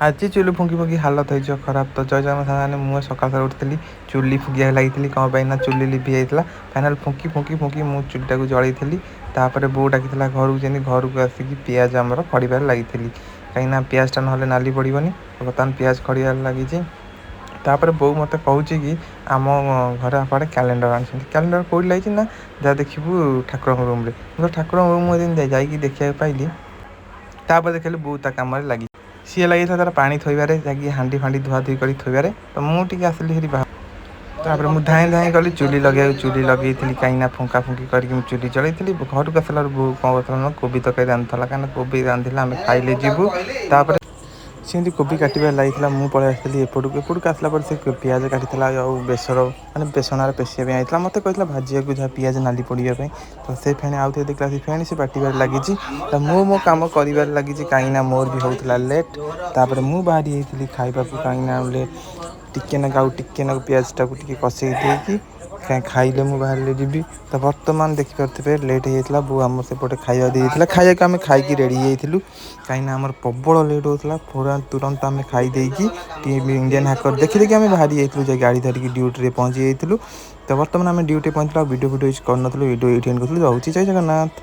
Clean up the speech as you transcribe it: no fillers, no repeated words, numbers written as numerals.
ଆଜି ଚୁଲି ଫୁଙ୍କି ଫୁଙ୍କି ହାଲତ ହେଇଯିବ ଖରାପ। ତ ଜୟ ଜଗନ୍ନାଥ ସାଙ୍ଗମାନେ, ମୁଁ ସକାଳ ସକାଳ ଉଠିଥିଲି, ଚୁଲି ଫୁଙ୍କିବାକୁ ଲାଗିଥିଲି। କ'ଣ ପାଇଁ ନା ଚୁଲି ଲିଭି ଯାଇଥିଲା। ଫାଇନାଲ୍ ଫୁଙ୍କି ଫୁଙ୍କି ଫୁଙ୍କି ମୁଁ ଚୁଲିଟାକୁ ଜଳେଇଥିଲି। ତାପରେ ବୋଉ ଡାକିଥିଲା ଘରକୁ, ଯେମିତି ଘରକୁ ଆସିକି ପିଆଜ ଆମର ଖଡ଼ିବାରେ ଲାଗିଥିଲି, କାହିଁକିନା ପିଆଜଟା ନହେଲେ ନାଲି ପଡ଼ିବନି। ବର୍ତ୍ତମାନ ପିଆଜ ଖଡ଼ିବାରେ ଲାଗିଛି। ତାପରେ ବୋଉ ମୋତେ କହୁଛି କି ଆମ ଘରେ ଆପଣ କ୍ୟାଲେଣ୍ଡର ଆଣିଛନ୍ତି, କ୍ୟାଲେଣ୍ଡର କେଉଁଠି ଲାଗିଛି? ନା ଯାହା ଦେଖିବୁ ଠାକୁରଙ୍କ ରୁମ୍ରେ। ମୁଁ ତ ଠାକୁରଙ୍କ ରୁମ୍ ଯେମିତି ଯାଇକି ଦେଖିବାକୁ ପାଇଲି, ତାପରେ ଦେଖିଲି ବୋଉ ତା କାମରେ ଲାଗି ସିଏ ଲାଗିଥିଲା ତାର ପାଣି ଥୋଇବାରେ, ଯାଇକି ହାଣ୍ଡି ଫାଣ୍ଡି ଧୁଆ ଧୁଇ କରି ଥୋଇବାରେ। ତ ମୁଁ ଟିକେ ଆସିଲି ସେଠି ବାହାର। ତାପରେ ମୁଁ ଧାଇଁ ଧାଇଁ ଗଲି ଚୁଲି ଲଗେଇବାକୁ। ଚୁଲି ଲଗେଇଥିଲି, କାହିଁକିନା ଫୁଙ୍କା ଫୁଙ୍କି କରିକି ମୁଁ ଚୁଲି ଜଳେଇଥିଲି। ଘରକୁ ଆସିଲା ବୋଉ କ'ଣ କରୁଥିଲା ନା କୋବି ତରକାରୀ ରାନ୍ଧୁଥିଲା, କାହିଁକିନା କୋବି ରାନ୍ଧିଲେ ଆମେ ଖାଇଲେ ଯିବୁ। ତାପରେ ସେମିତି କୋବି କାଟିବାରେ ଲାଗିଥିଲା, ମୁଁ ପଳେଇ ଆସିଥିଲି ଏପଟକୁ। ଏପଟକୁ ଆସିଲା ପରେ ସେ ପିଆଜ କାଟିଥିଲା ଆଉ ବେସର ମାନେ ବେସନରେ ପେଶିବା ପାଇଁ ଆଇଥିଲା। ମୋତେ କହିଥିଲା ଭାଜିବାକୁ, ଯାହା ପିଆଜ ନାଲି ପଡ଼ିବା ପାଇଁ। ତ ସେ ଫେଣି ଆଉ ଥରେ ଦେଖିଲା, ସେ ଫେଣି ସେ ବାଟିବାରେ ଲାଗିଛି। ତ ମୁଁ ମୋ କାମ କରିବାରେ ଲାଗିଛି, କାହିଁକିନା ମୋର ବି ହେଉଥିଲା ଲେଟ୍। ତାପରେ ମୁଁ ବାହାରି ଯାଇଥିଲି ଖାଇବାକୁ, କାହିଁକିନା ଲେଟ୍ ଟିକେ ନାକୁ ଆଉ ଟିକେ ନାକୁ ପିଆଜଟାକୁ ଟିକେ କଷେଇ ଦେଇକି ଖାଇଲେ ମୁଁ ବାହାରିଲେ ଯିବି। ତ ବର୍ତ୍ତମାନ ଦେଖିପାରୁଥିବେ ଲେଟ୍ ହେଇଯାଇଥିଲା। ବୋଉ ଆମର ସେପଟେ ଖାଇବା ଦେଇଯାଇଥିଲା ଖାଇବାକୁ, ଆମେ ଖାଇକି ରେଡ଼ି ହେଇଯାଇଥିଲୁ, କାହିଁକିନା ଆମର ପ୍ରବଳ ଲେଟ୍ ହେଉଥିଲା। ପୁରା ତୁରନ୍ତ ଆମେ ଖାଇ ଦେଇକି ଟିକେ ଇଣ୍ଡିଆନ୍ ହ୍ୟାକର୍ ଦେଖି ଦେଖି ଆମେ ବାହାରି ଯାଇଥିଲୁ, ଯାଇ ଗାଡ଼ି ଧରିକି ଡ୍ୟୁଟିରେ ପହଞ୍ଚି ଯାଇଥିଲୁ। ତ ବର୍ତ୍ତମାନ ଆମେ ଡ୍ୟୁଟି ପହଞ୍ଚିଲୁ ଆଉ ଭିଡ଼ିଓ ଫିଡ଼ିଓ କିଛି କରିନଥିଲୁ। ଭିଡ଼ିଓ ଏଇଠି ଏଣ୍ଡ କରୁଥିଲୁ। ରହୁଛି, ଜୟ ଜଗନ୍ନାଥ।